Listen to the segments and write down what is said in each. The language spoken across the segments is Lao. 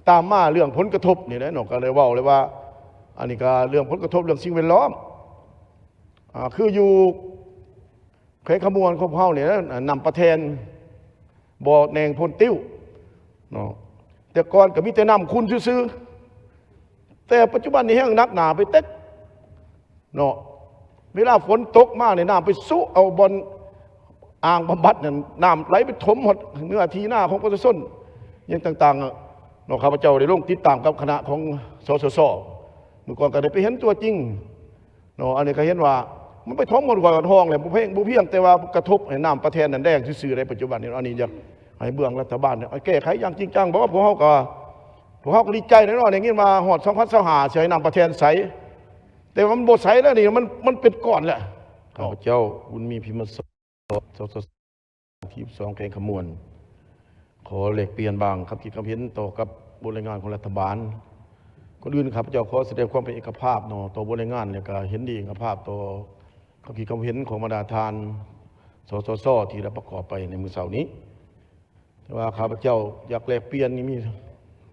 ຕາມມາເລື່ອງຜົນກະທົບນີ້ແຫຼະເນາະ ກໍເລີຍເວົ້າເລີຍວ່າ ອັນນີ້ກໍເລື່ອງຜົນກະທົບເລື່ອງສິ່ງແວດລ້ອມ ອ່າ ຄືຢູ່ແຂວງຄຳມ່ວນຂອງເຮົານີ້ນະ ນ້ຳປະແທນ ບໍ່ແນງໂພນຕິ້ວເນາະ ແຕ່ກ່ອນກໍມີແຕ່ນ້ຳຂຸ່ນຊື່ໆ ແຕ່ປັດຈຸບັນນີ້ແຮງໜັກໜາໄປເຕັກເນາະ ເວລາຝົນຕົກມານີ້ ນ້ຳໄປຊຸເອົາບ່ອນອ່າງບຳບັດນັ້ນ ນ້ຳໄຫຼໄປຖົມຮອດເນື້ອທີ່ນາຂອງປະຊາຊົນຫຍັງຕ່າງໆເນາະ. ຂ້າພະເຈົ້າໄດ້ລົງຕິດຕາມກັບຄະນະຂອງ ສສສ ມື້ກ່ອນກໍໄດ້ໄປເຫັນຕົວຈິງ ເນາະ ອັນນີ້ກໍເຫັນວ່າມັນໄປຖົມຮອດຫ້ວຍຮອດຮ່ອງແລ້ວ ບໍ່ພຽງ ບໍ່ພຽງແຕ່ວ່າກະທົບໃຫ້ນ້ຳປະແທນນັ້ນແດງຊື່ໆໃດ໋ ປັດຈຸບັນນີ້. ອັນນີ້ຢາກໃຫ້ເບື້ອງລັດຖະບານແກ້ໄຂຢ່າງຈິງຈັງ. ບໍ່ ພວກເຮົາກໍ ພວກເຮົາກໍດີໃຈແຫຼະເນາະ ໄດ້ຍິນວ່າຮອດສອງພັນຊາວຫ້າຊິໃຫ້ນ້ຳປະແທນໃສ ແຕ່ວ່າມັນບໍ່ໃສແລ້ວນີ້ ມັນ ມັນເປັນກ້ອນແລ້ວ. ຂ້າພະເຈົ້າ ບຸນມີ ພິມມະສອນ ສສ ທີສອງ ແຂວງຄຳມ່ວນ ຂໍແລກປ່ຽນບາງຄຳຄິດຄຳເຫັນຕໍ່ກັບບົດລາຍງານຂອງລັດຖະບານ. ກ່ອນອື່ນ ຂ້າພະເຈົ້າຂໍສະແດງຄວາມເປັນເອກະພາບເນາະ ຕໍ່ບົດລາຍງານ ແລະ ກະເຫັນດີເອກະພາບຕໍ່ຄຳຄິດຄຳເຫັນຂອງບັນດາທ່ານ ສສສ ທີ່ໄດ້ປະກອບໄປໃນມື້ເຊົ້ານີ້. ແຕ່ວ່າຂ້າພະເຈົ້າຢາກແລກປ່ຽນນີ້ມີ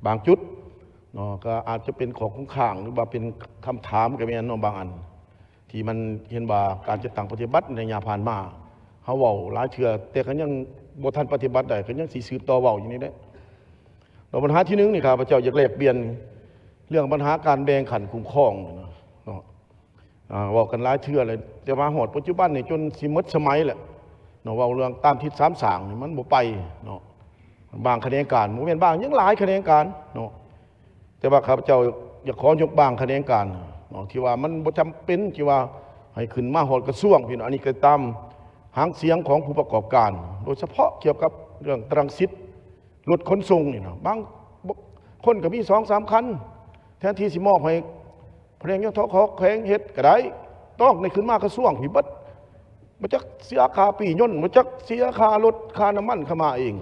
ບາງຈຸດເນາະ ກໍອາດຈະເປັນຂໍ້ຄົງຄ້າງ ຫຼືວ່າເປັນຄຳຖາມກໍແມ່ນເນາະ ບາງອັນ ທີ່ມັນເຫັນວ່າການຈັດຕັ້ງປະຕິບັດໃນໄລຍະຜ່ານມາ ເຮົາເວົ້າຫຼາຍເທື່ອ ແຕ່ກໍຍັງບໍ່ທັນປະຕິບັດໄດ້ ກໍຍັງຊິສືບຕໍ່ເວົ້າຢູ່ນີ້ແຫຼະເນາະ. ບັນຫາທີໜຶ່ງນີ້ ຂ້າພະເຈົ້າຢາກແລກປ່ຽນເລື່ອງບັນຫາການແບ່ງຂັ້ນຄຸ້ມຄອງເນາະ ອ່າ ເວົ້າກັນຫຼາຍເທື່ອແລ້ວ ແຕ່ວ່າຮອດປັດຈຸບັນນີ້ຈົນຊິໝົດສະໄໝແລ້ວເນາະ ເວົ້າເລື່ອງຕາມທິດສາມສ້າງນີ້ມັນບໍ່ໄປເນາະ ບາງຂະແໜງການ ບໍ່ແມ່ນບາງ ຍັງຫຼາຍຂະແໜງການເນາະ. ແຕ່ວ່າຂ້າພະເຈົ້າຢາກຂໍຍົກບາງຂະແໜງການເນາະ ທີ່ວ່າມັນບໍ່ຈຳເປັນທີ່ວ່າໃຫ້ຂຶ້ນມາຮອດກະຊວງ ພີ່ນ້ອງ. ອັນນີ້ກໍຕາມຫາງສຽງຂອງຜູ້ປະກອບການ ໂດຍສະເພາະກ່ຽວກັບເລື່ອງຕະລັງສິດລົດຂົນສົ່ງນີ້ນະ ບາງຄົນກໍມີສອງສາມຄັນ ແທນທີ່ຊິມອບໃຫ້ ພະແນກ ຍທຂ ແຂວງເຮັດກໍໄດ້ ຕ້ອງໄດ້ຂຶ້ນມາກະຊວງພີ້ເບິດ ບໍ່ຈັກເສຍຄ່າປີ້ຍົນ ບໍ່ຈັກເສຍຄ່າລົດ ຄ່ານ້ຳມັນ ຄ່າມາເອງ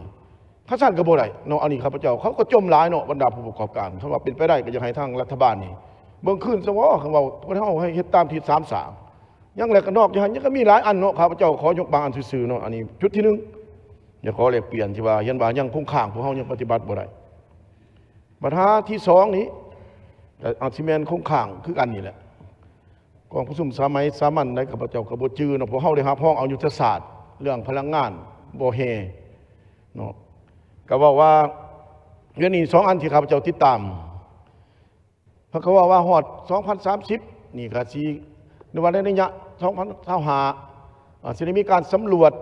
ຄັນຊັ້ນກໍບໍ່ໄດ້ເນາະ. ອັນນີ້ຂ້າພະເຈົ້າ ເຂົາກໍຈົ່ມຫຼາຍເນາະ ບັນດາຜູ້ປະກອບການ ຄັນວ່າເປັນໄປໄດ້ກໍຢາກໃຫ້ທາງລັດຖະບານນີ້ເບິ່ງຄືນຊະເນາະ ຄັນເວົ້າ ເຮົາໃຫ້ເຮັດຕາມທິດສາມສ້າງ ຍັງແລະກໍນອກຈາກຫັ້ນ ຍັງກໍມີຫຼາຍອັນເນາະ ຂ້າພະເຈົ້າຂໍຍົກບາງອັນຊື່ໆເນາະ. ອັນນີ້ຈຸດທີໜຶ່ງ ຢາກຂໍແລກປ່ຽນທີ່ວ່າເຫັນວ່າຍັງຄົງຄ້າງ ພວກເຮົາຍັງປະຕິບັດບໍ່ໄດ້. ບັນຫາທີສອງນີ້ ກໍອາດຊິແມ່ນຄົງຄ້າງຄືກັນນີ້ແຫຼະ ກອງປະຊຸມສະໄໝສາມັນໃດ ຂ້າພະເຈົ້າກໍບໍ່ຈື່ເນາະ ພວກເຮົາໄດ້ຮັບຮອງເອົາຍຸດທະສາດເລື່ອງພະລັງງານບໍ່ແຮ່ເນາະ ກໍເວົ້າວ່າ ດຽວນີ້ສອງອັນທີ່ຂ້າພະເຈົ້າຕິດຕາມ ເພິ່ນກໍເວົ້າວ່າຮອດສອງພັນສາມສິບນີ້ກໍຊິ ຫຼືວ່າໃນໄລຍະສອງພັນຊາວຫ້າ ອາ ຊິໄດ້ມີການສຳຫຼວດ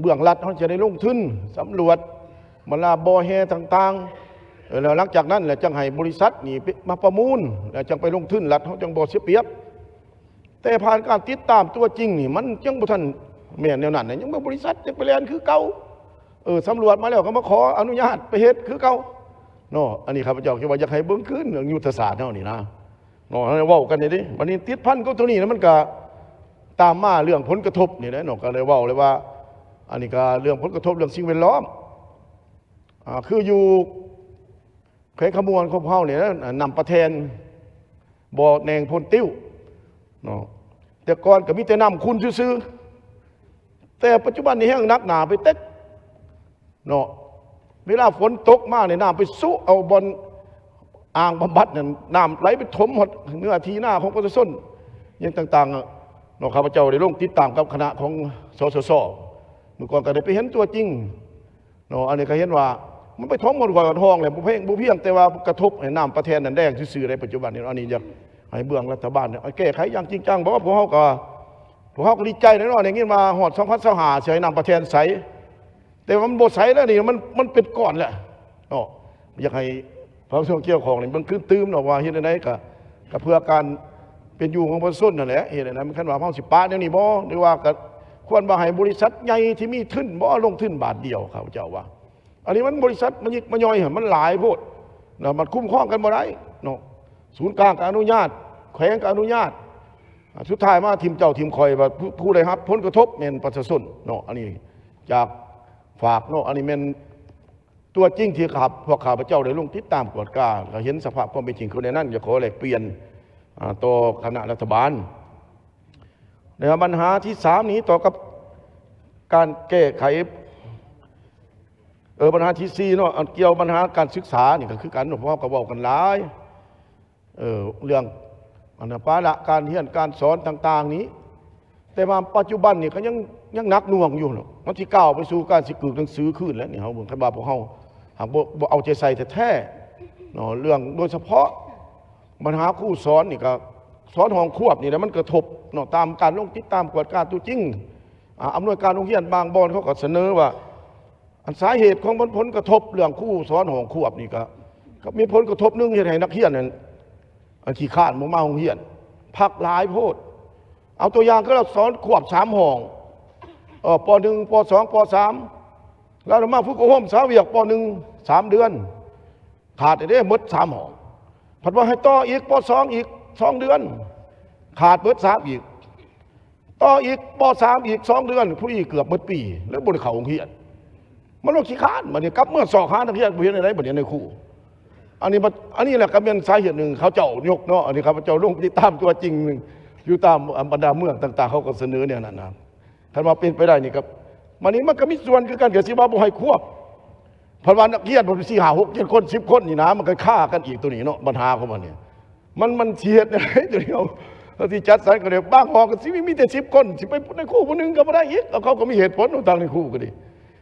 ເບື້ອງລັດເຮົາຈະໄດ້ລົງທຶນສຳຫຼວດບັນດາບໍ່ແຮ່ຕ່າງໆ ເອີ ແລ້ວຫຼັງຈາກນັ້ນແຫຼະຈັ່ງໃຫ້ບໍລິສັດນີ້ໄປ ມາປະມູນ ແລ້ວຈັ່ງໄປລົງທຶນ ລັດເຮົາຈັ່ງບໍ່ເສຍປຽບ. ແຕ່ຜ່ານການຕິດຕາມຕົວຈິງນີ້ ມັນຍັງບໍ່ທັນແມ່ນແນວນັ້ນນະ ຍັງມີບໍລິສັດຍັງໄປແລ່ນຄືເກົ່າ ເອີ ສຳຫຼວດມາແລ້ວກໍມາຂໍອະນຸຍາດໄປເຮັດຄືເກົ່າເນາະ. ອັນນີ້ຂ້າພະເຈົ້າຄິດວ່າຢາກໃຫ້ເບິ່ງຄືນເລື່ອງຍຸດທະສາດເຮົານີ້ນະ ເນາະ ເຮົາເວົ້າກັນນີ້ເດ້. ບັດນີ້ຕິດພັນກັບຕົວນີ້ນະ ມັນກະຕາມມາເລື່ອງຜົນກະທົບນີ້ແຫຼະເນາະ ກໍເລີຍເວົ້າເລີຍວ່າ ອັນນີ້ກະເລື່ອງຜົນກະທົບເລື່ອງສິ່ງແວດລ້ອມ ອ່າ ຄືຢູ່ແຂວງຄຳມ່ວນຂອງເຮົານີ້ນະ ນ້ຳປະແທນ ບໍ່ແນງໂພນຕິ້ວເນາະ ແຕ່ກ່ອນກໍມີແຕ່ນ້ຳຂຸ່ນຊື່ໆ ແຕ່ປັດຈຸບັນນີ້ແຮງໜັກໜາໄປເຕັກ ເນາະ ເວລາຝົນຕົກມານີ້ ນ້ຳໄປຊຸເອົາບ່ອນອ່າງບຳບັດນັ້ນ ນ້ຳໄຫຼໄປຖົມຮອດເນື້ອທີ່ນາຂອງປະຊາຊົນຫຍັງຕ່າງໆເນາະ. ຂ້າພະເຈົ້າໄດ້ລົງຕິດຕາມກັບຄະນະຂອງ ສສສ ມື້ກ່ອນກໍໄດ້ໄປເຫັນຕົວຈິງເນາະ ອັນນີ້ກໍເຫັນວ່າມັນໄປຖົມຮອດຫ້ວຍຮອດຮ່ອງແລ້ວ ບໍ່ພຽງ ບໍ່ພຽງແຕ່ວ່າກະທົບໃຫ້ນ້ຳປະແທນນັ້ນແດງຊື່ໆໃດ໋ ປັດຈຸບັນນີ້. ອັນນີ້ຢາກໃຫ້ເບື້ອງລັດຖະບານແກ້ໄຂຢ່າງຈິງຈັງ. ບໍ່ ພວກເຮົາກໍ ພວກເຮົາກໍດີໃຈແຫຼະເນາະ ໄດ້ຍິນວ່າຮອດສອງພັນຊາວຫ້າຊິໃຫ້ນ້ຳປະແທນໃສ ແຕ່ວ່າມັນບໍ່ໃສແລ້ວນີ້ ມັນ ມັນເປັນກ້ອນແລ້ວເນາະ. ຢາກໃຫ້ພາກສ່ວນກ່ຽວຂ້ອງນີ້ເບິ່ງຄືນຕື່ມເນາະ ວ່າເຮັດແນວໃດກະ ກະເພື່ອການເປັນຢູ່ຂອງປະຊາຊົນນັ້ນແຫຼະ. ເຮັດແນວໃດ ຄັນວ່າເຮົາຊິປະແນວນີ້ບໍ່ ຫຼືວ່າກະຄວນວ່າໃຫ້ບໍລິສັດໃຫຍ່ທີ່ມີທຶນບໍ່ ລົງທຶນບາດດຽວ ຂ້າພະເຈົ້າວ່າ ອັນນີ້ມັນບໍລິສັດມາຍິກມາຍ່ອຍ ມັນຫຼາຍໂພດນະ ມັນຄຸ້ມຄອງກັນບໍ່ໄດ້ເນາະ. ສູນກາງກໍອະນຸຍາດ ແຂວງກໍອະນຸຍາດ ອາ ສຸດທ້າຍມາຖິ້ມເຈົ້າຖິ້ມຂ້ອຍ ວ່າຜູ້ ຜູ້ໄດ້ຮັບຜົນກະທົບແມ່ນປະຊາຊົນເນາະ. ອັນນີ້ຈາກ ຝາກເນາະ ອັນນີ້ແມ່ນຕົວຈິງທີ່ຂ້າ ພວກຂ້າພະເຈົ້າໄດ້ລົງຕິດຕາມກວດກາ ແລະ ເຫັນສະພາບຄວາມເປັນຈິງຄືໃນນັ້ນ ຢາກຂໍແລກປ່ຽນ ອາ ຕໍ່ຄະນະລັດຖະບານ. ແລະ ບັນຫາທີສາມນີ້ ຕໍ່ກັບການແກ້ໄຂ ເອີ ບັນຫາທີສີ່ເນາະ ອັນກ່ຽວບັນຫາການສຶກສານີ້ກໍຄືກັນເນາະ ເພາະເຮົາກໍເວົ້າກັນຫຼາຍ ເອີ ເລື່ອງອັນນັ້ນ ພາລະການຮຽນການສອນຕ່າງໆນີ້ ແຕ່ວ່າປັດຈຸບັນນີ້ກໍຍັງ ຍັງໜັກໜ່ວງຢູ່ເນາະ ມັນຊິກ້າວໄປສູ່ການຊິກືກໜັງສືຄືນແລ້ວນີ້ ເຮົາເບິ່ງ ຄັນວ່າພວກເຮົາຫາກບໍ່ ບໍ່ເອົາໃຈໃສ່ແທ້ໆເນາະ ເລື່ອງໂດຍສະເພາະບັນຫາຄູສອນນີ້ກໍ ສອນຫ້ອງຄວບນີ້ແຫຼະ ມັນກະທົບເນາະ ຕາມການລົງຕິດຕາມກວດກາຕົວຈິງ ອາ ອຳນວຍການໂຮງຮຽນບາງບ່ອນເຂົາກໍສະເໜີວ່າ ອັນສາເຫດຂອງມັນຜົນກະທົບເລື່ອງຄູສອນຫ້ອງຄວບນີ້ກະ ກໍມີຜົນກະທົບໜຶ່ງເຮັດໃຫ້ນັກຮຽນນັ້ນ ອັນຂີ້ຄ້ານບໍ່ມາໂຮງຮຽນ ພັກຫຼາຍໂພດ. ເອົາຕົວຢ່າງຄືລາວສອນຄວບສາມຫ້ອງ ເອີ ປໍໜຶ່ງ ປໍສອງ ປໍສາມ ລາວມາຝຶກອົບຮົມສາວຽກ ປໍໜຶ່ງ ສາມເດືອນ ຂາດແທ້ເດ້ ໝົດສາມຫ້ອງ ພັດວ່າໃຫ້ຕໍ່ອີກ ປໍສອງ ອີກສອງເດືອນ ຂາດເບິດສາມອີກ ຕໍ່ອີກ ປໍສາມ ອີກສອງເດືອນ ຜູ້ນີ້ເກືອບໝົດປີ ແລ້ວບໍ່ໄດ້ເຂົ້າໂຮງຮຽນ ມັນຂີ້ຄ້ານ ບັດນີ້ກັບເມືອຊອກຫານັກຮຽນ ບໍ່ເຮັດແນວໃດ ບັດນີ້ໃນຄູ ອັນນີ້ ອັນນີ້ແຫຼະກໍແມ່ນສາເຫດໜຶ່ງ ເຂົາເຈົ້າຍົກເນາະ ອັນນີ້ຂ້າພະເຈົ້າລົງຕິດຕາມຕົວຈິງ ຢູ່ຕາມບັນດາເມືອງຕ່າງໆ ເຂົາກໍສະເໜີແນວນັ້ນນະ ຄັນວ່າເປັນໄປໄດ້ນີ້ກໍ ບັດນີ້ມັນກໍມີສ່ວນຄືກັນ ກໍຊິວ່າບໍ່ໃຫ້ຄວບ ເພາະວ່ານັກຮຽນມັນສີ່ ຫ້າ ຫົກ ເຈັດ ຄົນ ສິບ ຄົນນີ້ນະ ມັນກໍຄາກັນອີກໂຕນີ້ເນາະ ບັນຫາຂອງມັນນີ້ ມັນ ມັນຊິເຮັດແນວໃດໂຕນີ້ ເຮົາ ເຮົາຊິຈັດສັນກໍໄດ້ ບາງຫ້ອງກໍຊິມີ ມີແຕ່ສິບ ຄົນ ຊິໄປໃນຄູຜູ້ໜຶ່ງກໍບໍ່ໄດ້ອີກ ເຂົາກໍມີເຫດຜົນຂອງທາງໃນຄູກໍດີ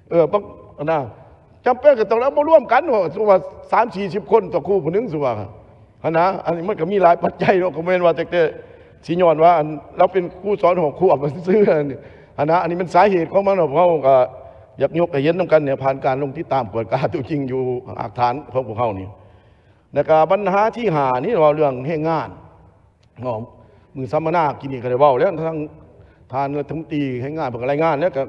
ເອີ ບາງ ອັນນະ ຈຳເປັນກໍຕ້ອງເອົາມາລວມກັນ ສົມມຸດວ່າ ສາມ ສີ່ ສິບ ຄົນຕໍ່ຄູຜູ້ໜຶ່ງ ສົມມຸດວ່າ ຫັ້ນນະ ອັນນີ້ມັນກໍມີຫຼາຍປັດໄຈເນາະ ກໍບໍ່ແມ່ນວ່າແຕ່ ແຕ່ຊິຍ້ອນວ່າ ອັນ ລາວເປັນຄູສອນຫ້ອງຄວບຊື່ໆ ຫັ້ນນະ ອັນນີ້ມັນສາເຫດຂອງມັນເນາະ ພວກເຮົາກໍຢາກຍົກໃຫ້ເຫັນນຳກັນນີ້ ຜ່ານການລົງຕິດຕາມກວດກາຕົວຈິງຢູ່ຮາກຖານຂອງພວກເຮົານີ້ ແລ້ວກໍບັນຫາທີຫ້ານີ້ ເວົ້າເລື່ອງແຮງງານເນາະ ມື້ສຳມະນາກີ້ນີ້ກໍໄດ້ເວົ້າແລ້ວ ທາງທ່ານລັດຖະມົນຕີແຮງງານເພິ່ນກໍລາຍງານແລ້ວ ກໍ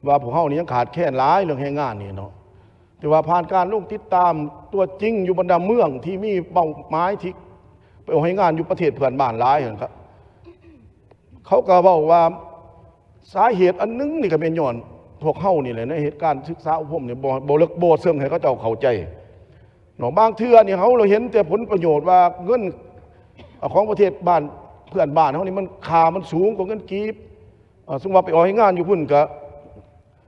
ວ່າພວກເຮົານີ້ຍັງຂາດແຄນຫຼາຍເລື່ອງແຮງງານນີ້ເນາະ ແຕ່ວ່າຜ່ານການລົງຕິດຕາມຕົວຈິງຢູ່ບັນດາເມືອງທີ່ມີເປົ້າໝາຍທີ່ໄປອອກແຮງງານຢູ່ປະເທດເພື່ອນບ້ານຫຼາຍຫັ້ນ ເຂົາກໍເວົ້າວ່າ ສາເຫດອັນໜຶ່ງນີ້ກໍແມ່ນຍ້ອນພວກເຮົານີ້ແຫຼະ ໃນເຫດການສຶກສາອົບຮົມນີ້ ບໍ່ ບໍ່ເລິກບໍ່ເຊິ່ງໃຫ້ເຂົາເຈົ້າເຂົ້າໃຈເນາະ ບາງເທື່ອນີ້ເຮົາລະເຫັນແຕ່ຜົນປະໂຫຍດວ່າເງິນ ອາ ຂອງປະເທດບ້ານ ເພື່ອນບ້ານເຮົານີ້ ມັນ ຄ່າມັນສູງກວ່າເງິນກີບ ອາ ສົມມຸດວ່າໄປອອກແຮງງານຢູ່ພຸ້ນ ກະ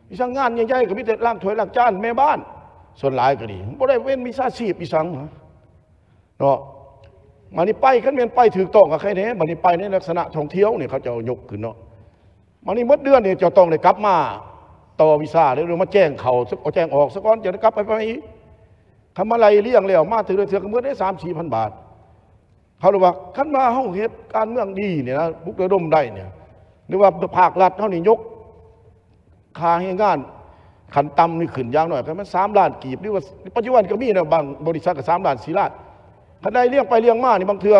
ອີ່ສັງງານໃຫຍ່ໆ ກໍມີແຕ່ລ້າງຖ້ວຍລ້າງຈານ ແມ່ບ້ານ ສ່ວນຫຼາຍກໍດີ ບໍ່ໄດ້ເປັນວິຊາຊີບອີ່ສັງເນາະ ບັດນີ້ໄປ ຄັນແມ່ນໄປຖືກຕ້ອງກໍໃຄແດ່ ບັດນີ້ໄປໃນລັກສະນະທ່ອງທ່ຽວນີ້ ເຂົາເຈົ້າຍົກຂຶ້ນເນາະ ບັດນີ້ໝົດເດືອນນີ້ເຈົ້າຕ້ອງໄດ້ກັບມາຕໍ່ວີຊາ ຫຼືມາແຈ້ງເຂົ້າ ແຈ້ງອອກຊະກ່ອນ ຈັ່ງໄດ້ກັບໄປ ໄປອີກ ຄັນມາໄລ່ລຽງແລ້ວ ມາເທື່ອລະເທື່ອກໍໝົດໄດ້ສາມສີ່ພັນບາດ ເຂົາເລີຍວ່າ ຄັນວ່າເຮົາເຮັດການເມືອງດີນີ້ນະ ປຸກລະດົມໄດ້ນີ້ ຫຼືວ່າພາກລັດເຮົານີ້ຍົກຄ່າແຮງງານຂັ້ນຕ່ຳນີ້ຂຶ້ນຢ່າງໜ້ອຍກໍແມ່ນສາມລ້ານກີບ ຫຼືວ່າປັດຈຸບັນກໍມີນະ ບາງບໍລິສັດກໍສາມລ້ານ ສີ່ລ້ານ ຄັນໄລ່ລຽງໄປລຽງມານີ້ ບາງເທື່ອ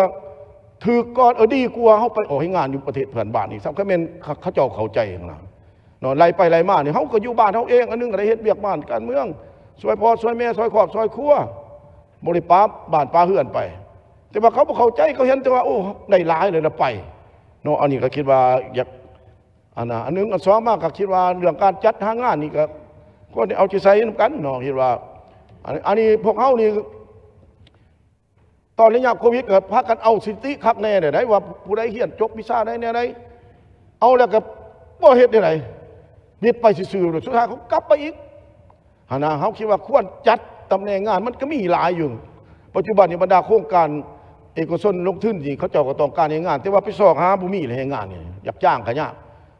ຖືກກ່ອນ ເອີ ດີກວ່າເຮົາໄປອອກແຮງງານຢູ່ປະເທດເພື່ອນບ້ານນີ້ ສ່ຳຄັນແມ່ນເຂົາເຈົ້າເຂົ້າໃຈຫັ້ນນະ ເນາະ ໄລ່ໄປໄລ່ມານີ້ ເຮົາກໍຢູ່ບ້ານເຮົາເອງ ອັນໜຶ່ງກໍໄດ້ເຮັດວຽກບ້ານການເມືອງ ຊ່ວຍພໍ່ຊ່ວຍແມ່ ຊ່ວຍຄອບຊ່ວຍຄົວ ບໍ່ໄດ້ປາບ້ານປາເຮືອນໄປ ແຕ່ວ່າເຂົາບໍ່ເຂົ້າໃຈ ເຂົາເຫັນແຕ່ວ່າ ໂອ້ ໄດ້ຫຼາຍເລີຍລະໄປເນາະ ອັນນີ້ກໍຄິດວ່າຢາກ ອັນນະ ອັນໜຶ່ງ ອັນສອງມາກໍຄິດວ່າເລື່ອງການຈັດຫາງານນີ້ກໍຄວນໄດ້ເອົາໃຈໃສ່ນຳກັນເນາະ ຄິດວ່າ ອັນ ອັນນີ້ພວກເຮົານີ້ ຕອນໄລຍະໂຄວິດກໍພາກັນເອົາສະຖິຕິຄັກແນ່ແລ້ວໄດ໋ ວ່າຜູ້ໃດຮຽນຈົບວິຊາໃດແນວໃດ ເອົາແລ້ວກໍບໍ່ເຮັດແນວໃດ ປິດໄປຊື່ໆ ສຸດທ້າຍເຂົາກັບມາອີກ ຫັ້ນນະ ເຮົາຄິດວ່າຄວນຈັດຕຳແໜ່ງງານ ມັນກໍມີຫຼາຍຢູ່ ປັດຈຸບັນນີ້ບັນດາໂຄງການເອກະຊົນລົງທຶນນີ້ ເຂົາເຈົ້າກໍຕ້ອງການແຮງງານ ແຕ່ວ່າໄປຊອກຫາບໍ່ມີແລ້ວ ແຮງງານນີ້ ຢາກຈ້າງກໍຍາກ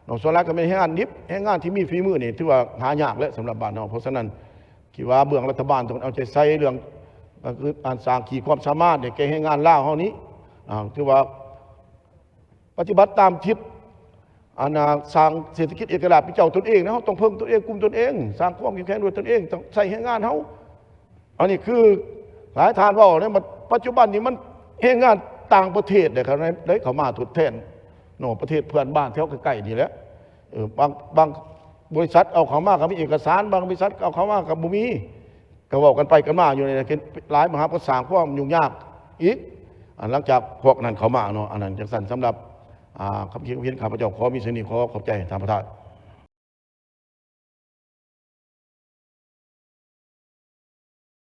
ເນາະ ສ່ວນຫຼາຍກໍແມ່ນແຮງງານດິບ ແຮງງານທີ່ມີຝີມືນີ້ ຖືວ່າຫາຍາກແລ້ວສຳລັບບ້ານເຮົາ ເພາະສະນັ້ນ ຄິດວ່າເບື້ອງລັດຖະບານຕ້ອງເອົາໃຈໃສ່ເລື່ອງ ກໍຄືການສ້າງຂີດຄວາມສາມາດໃຫ້ແກ່ແຮງງານລາວເຮົານີ້ ອ່າ ຖືວ່າປະຕິບັດຕາມທິດ ອັນນ່າ ສ້າງເສດຖະກິດເອກະລາດເປັນເຈົ້າຕົນເອງນະ ເຮົາຕ້ອງເພິ່ງຕົນເອງ ກຸ້ມຕົນເອງ ສ້າງຄວາມເຂັ້ມແຂງດ້ວຍຕົນເອງ ຕ້ອງໃຊ້ແຮງງານເຮົາ ອັນນີ້ຄືຫຼາຍທ່ານເວົ້ານະ ບັດ ປັດຈຸບັນນີ້ມັນແຮງງານຕ່າງປະເທດເດ້ ເຂົາ ໄດ້ເຂົ້າມາທົດແທນເນາະ ປະເທດເພື່ອນບ້ານແຖວໃກ້ໆນີ້ແຫຼະ ເອີ ບາງ ບາງບໍລິສັດເອົາເຂົ້າມາກໍມີເອກະສານ ບາງບໍລິສັດເອົາເຂົ້າມາກໍບໍ່ມີ ກໍເວົ້າກັນໄປກັນມາຢູ່ໃນ ຫຼາຍມະຫາ ກໍສ້າງຄວາມຫຍຸ້ງຍາກອີກ ອັນ ຫຼັງຈາກພວກນັ້ນເຂົ້າມາເນາະ ອັນນັ້ນຈັ່ງຊັ້ນ ສຳລັບ ອ່າ ຄຳຄິດຄວາມເຫັນຂ້າພະເຈົ້າ ຂໍມີສ່ຳນີ້ ຂໍຂອບໃຈທ່ານປະທານ.